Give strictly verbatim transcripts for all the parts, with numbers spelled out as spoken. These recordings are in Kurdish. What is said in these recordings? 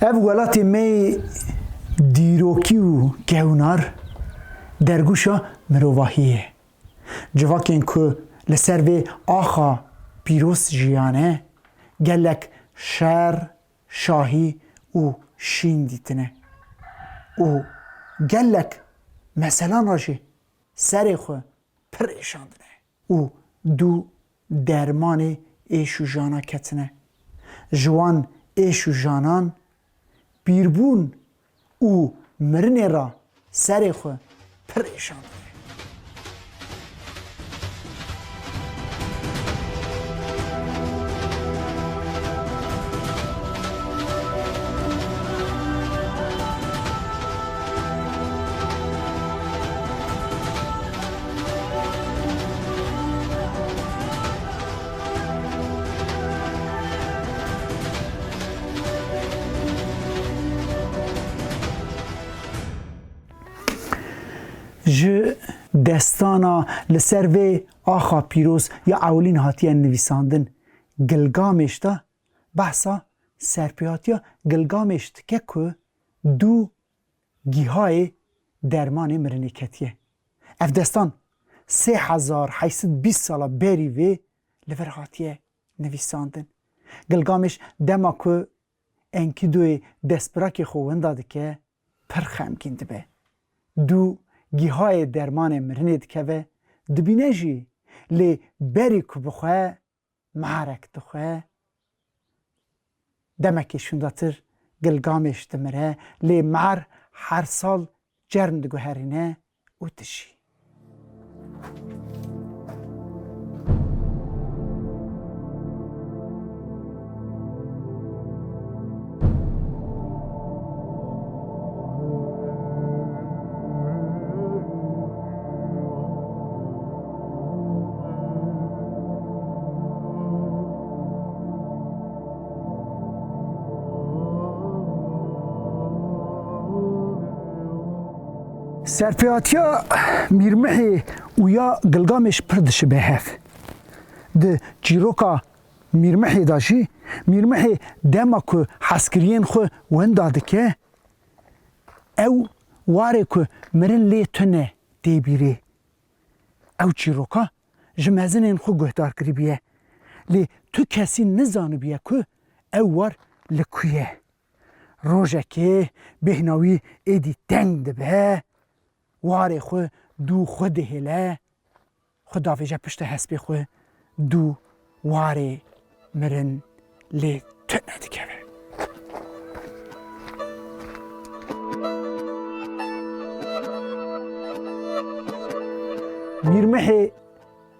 Ev welatê me yê dîrokî û kewnar dergûşa mirovahiyê ye. Civakên ku li ser vê axa pîroz jiyane, gelek şer, şahî û şîn dîtine û gelek meselan re jî serê xwe pir êşandine û dû dermanê êş û jana ketine. Ji wan êş û janan pîrbûn û mirinê re serê xwe pir êşandine. Ji destana li ser vê axa pîroz ya ewilîn hatiye nivîsandin Gilgamêş de behsa serpêhatiya Gilgamêş dike ku dû gihayê dermanê mirinê ketiye. Ev destan sê hezar heyt sed bîst sala berî vê li vir hatiye nivîsandin. Gilgamêş dema ku Enkiduê destbirakê xwe winda dike, pir xemgîn dibe. Dû gihayê dermanê mirinê dikeve, dibîne jî, lê berî ku bixwe, meharek dixwe. Demekê şûndatir Gilgamêş dimire, lê mehar her sal cerm diguherîne û dijî. Serpêhatiya Mîrmihê û ya Gilgamêş pir dişibe hev. Di çîroka Mîrmihê de jî, Mîrmihê dema ku hezkiriyên xwe winda dike, ew warê ku mirin lê tune tê bîrê. Ew çîroka ji mezinên xwe guhdar kiribûye. Lê tu kesî nizanibiye ku ew war li ku ye. Rojekê bêhna wî êdî teng dibe, warê xwe dû xwe dihêle, xwe davêje pişta hespê xwe, dû warê mirin lê tune dikeve. Mîrmihê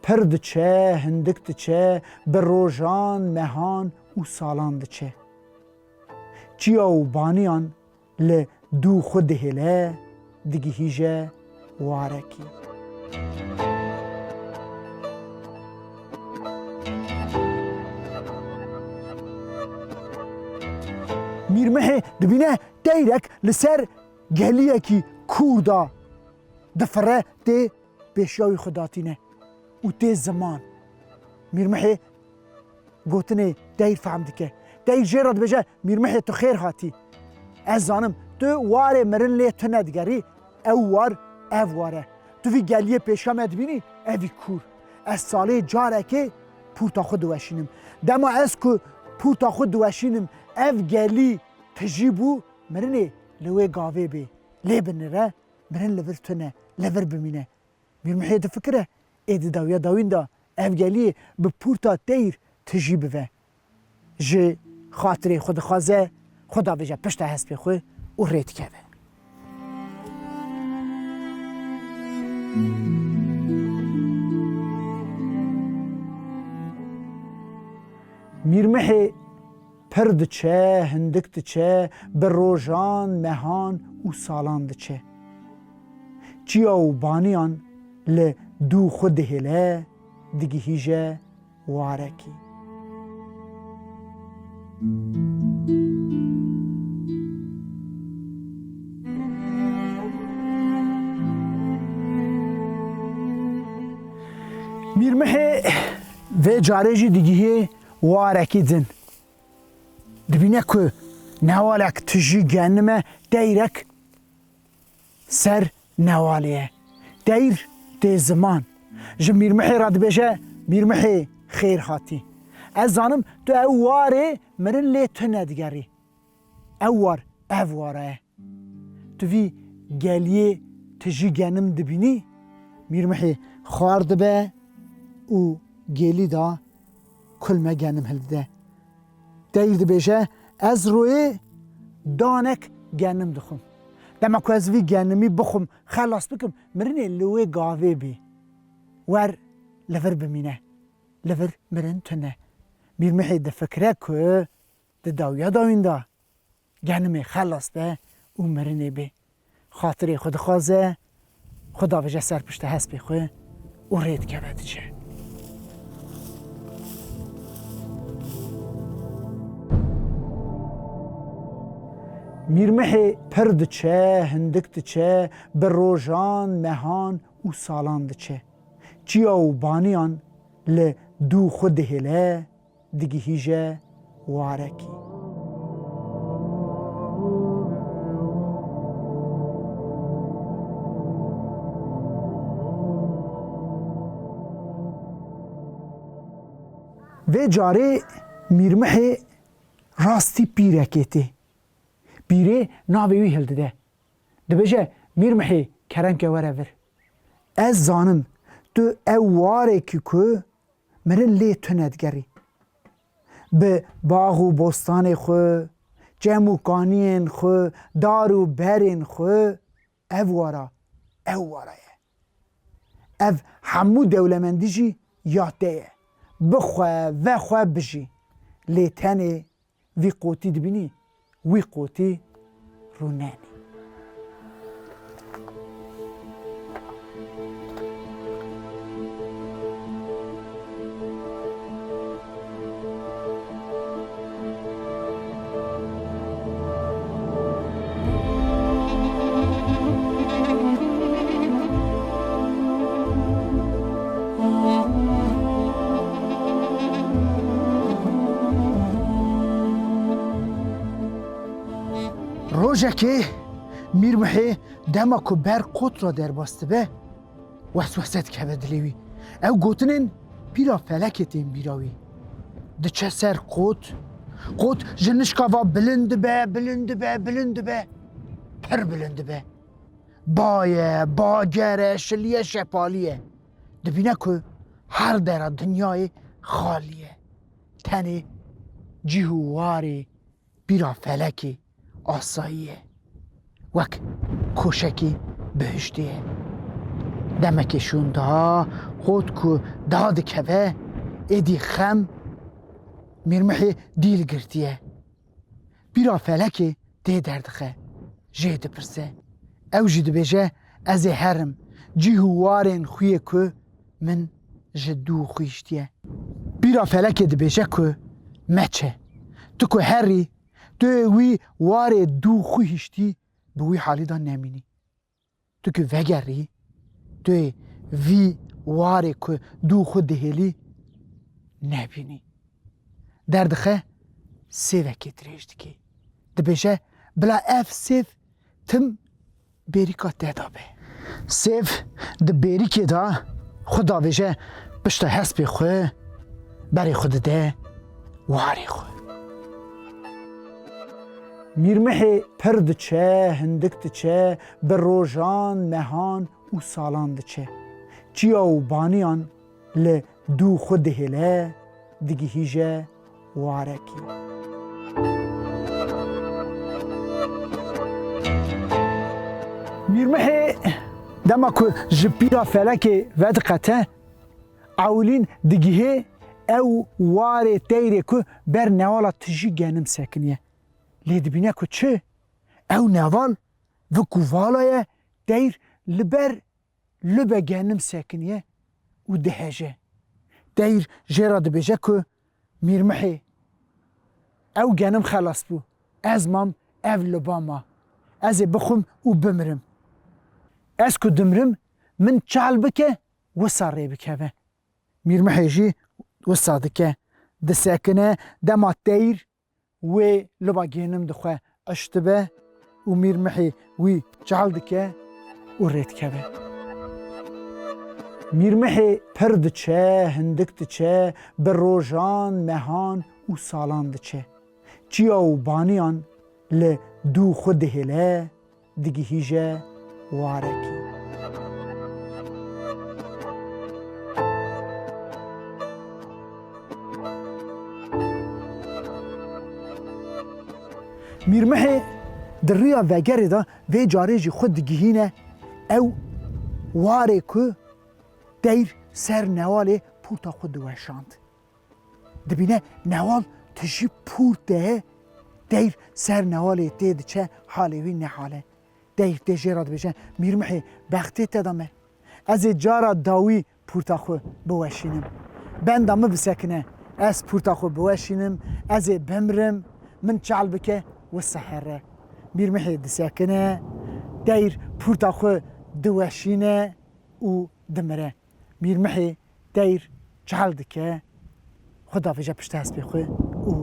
pir diçe, hindik diçe, bi rojan, mehan û salan diçe. Çiya û baniyan li dû xwe dihêle, digihîje warekî. Mîrmihê dibîne teyrek li ser geliyekî kûr de difire, tê pêşiya wî xwe datîne û tê ziman. Mîrmihê gotinê teyr fehm dike. Teyr jê re dibêje, Mîrmihê, tu xêr hatî. Ez zanim, tu warê mirin lê tune digerî, ew war, ev war e. Tu vî geliyê pêşiya me dibînî, ev î kûr. Ez salê carekê pûrta xwe diweşînim. Dema ez ku pûrta xwe diweşînim, ev gelî tijî bû, mirinê li wê gavê bê. Lê binire, mirin li vir tune, li vir bimîne. Mîrmihê difikire, ê di dawiya dawîn de ev geliyê bi pûrta teyr tijî bive. Ji xatirê xwe dixwaze, xwe davêje pişta hespê xwe û rê dikeve. Mîrmihê pir diçe, hindik diçe, bi rojan, mehan û salan diçe. Çiya û baniyan li dû xwe dihêle, digihîje warekî. Mîrmihê vê carê jî digihê warekî din. Dibîne ku Newalek tijî genim e, teyrek ser newalê ye. Teyr tê ziman. Ji Mîrmihê re dibêje, Mîrmihê xêr hatî. Ez zanim tu ew warê mirin lê tu nedigerî. Ew war, ev wara ye. Tu vî geliyê tijî genim dibînî, Mîrmihê xwar dibe û gelî da kulme genim hildide. Teyr dibêje, ez royê danek genim dixwim. Dema ku ez vî genimî bixwim, xelas bikim, mirinê li wê gavê bî. Wer li vir bimîne. Li vir mirin tune. Mîrmihê difikire ku di dawiya dawîn de genimê xelas be û mirinê bê. Xatirê xwe dixwaze, xwe davêje ser pişta hespê xwe û rê dikeve diçe. Mîrmihê pir diçe, hindik diçe, bi rojan, mehan û salan diçe. Çiya û baniyan li dû xwe dihêle, digihîje warekî. Vê carê Mîrmihê rastî pîrekê tê. Pîrê navê wî hildide. Dibêje, Mîrmihê, kerem ke were vir. Ez zanim tu ew warekî ku mirin lê tune digerî. Bi bax û bostanê xwe, çem û kaniyên xwe, dar û berên xwe, ev wara, ew wara ye. Ev hemû dewlemendî jî ya te ye. Bixwe, vexwe, bijî. Lê tenê vî qotî dibînî, wî qotî rûnenî. Rojekê Mîrmihê dema ku ber qot re derbas dibe, weswese dikeve dilê wî. Ew gotinên pîra felekê tên bîra wî. Diçe ser qot, qot ji nişka va bilind dibe, bilind dibe, bilind dibe, pir bilind dibe. Ba ye, bager e, şilî ye, şepalî ye. Dibîne ku her dera dinyayê xalî ye. Tenê cih û warê pîra felekê asayî ye. Wek koşekî bihiştê ye. Demekê şûnda qot ku dadikeve, êdî xem Mîrmihê dîl girtiye. Pîra felekê tê derdixe, jê dipirse. Ew jî dibêje, ez ê herim, cih û warên xwiyê ku min ji dû xwîştiye. Pîra felekê dibêje ku meçe. Tu ku herî, tu yê wî warê dû xwîştî bi wî halî de nemînî. Tu ku vegerî, tu yê vî warê ku dû xwe dihêlî nebînî. Derdixe sêvekê dirêj dike. Dibêje, bila ev sêv tim bêrîka te de be. Sêv di bêrîkê de xwe davêje pişta hespê xwe, berê xwe dide warê xwe. Mîrmihê pir diçe, hindik diçe, bi rojan, mehan û salan diçe. Çiya û baniyan li dû xwe dihêle, digihîje warekî. Mîrmihê dema ku ji pîra felekê vediqete, ewilîn digihê ew warê teyrê ku ber newala tijî genim sekiniye. Lê dibîne ku çi? Ew neval vi ku vala ye, teyr li ber libe genim sekiniye û diheje. Teyr jê re dibêje ku, Mîrmihê, ew genim xelas bû. Ez mam, ev liba ma. Ez ê bixwim û bimirim. Ez ku dimrim, min çal bike, wisa rê bikeve. Mîrmihê jî wisa dike. Disekine, dema teyr Wê liba gênim dixwe eş dibe û Mîrmihê wî çal dike û rê dikeve. Mîrmihê pir diçe, hindik diçe, bi rojan, mehan û salan diçe. Çiya û baniyan li dû xwe dihêle, digihîje warekî. Mîrmihê di riya vegerê de vê carê jî xwe digihîne ew warê ku teyr ser newalê pûrta xwe diweşand. Dibîne newal tijî pûrt de ye, teyr ser newalê tê diçe, halê wî ne hal e. Teyr tê jê re dibêje, Mîrmihê, bextê te de me. Ez ê cara dawî pûrta xwe biweşînim. Benda min bisekine, ez pûrta xwe biweşînim, ez ê bimrim, min çal bike, wisa here. Mîrmihê disekine, teyr pûrta xwe diweşîne û dimire. Mîrmihê teyr çal dike, xwe davêje pişta hespê xwe û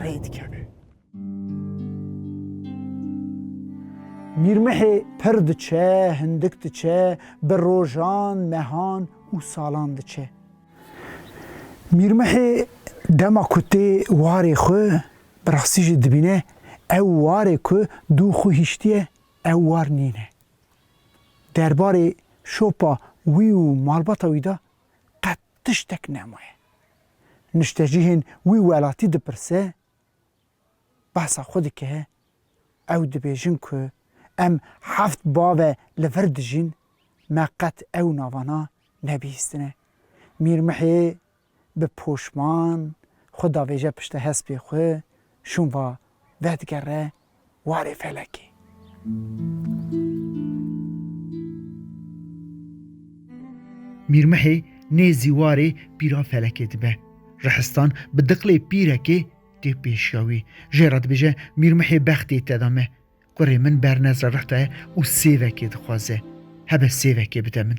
rê dikeve. Mîrmihê pir diçe, hindik diçe, bi rojan, mehan û salan diçe. Mîrmihê dema ku tê warê xwe, bi rastî jî dibîne ew warê ku dû xwe hiştiye, ew war nîne. Derbarê şopa wî û malbata wî de qet tiştek nemaye. Niştecihên wî welatî dipirse, behsa xwe dike, ew dibêjin ku em heft bave li vir dijîn, me qet ew navana nebihîstine. Mîrmihê bi poşman xwe davêje pişta hespê xwe, şûn va vedigere warê felekê. Mîrmihê nêzî warê pîra felekê dibe. Rihistan bi diqlê pîrekê tê pêşiya wî. Jê re dibêje, Mîrmihê bextê te de me. Kurê min bernez re rihtaye û sêvekê dixwaze. Hebe sêvekê bide min.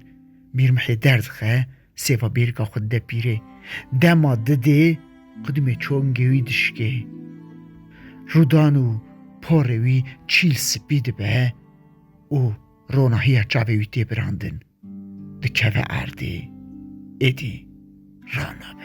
Mîrmihê derdixe, sêva bêrika xwe dide pîrê. Dema didê, qudimê çongê wî dişkê. Rûdan û porê wî çîl spî dibe û ronahiya çavê wî tê birandin. Dikeve erdê. Êdî rana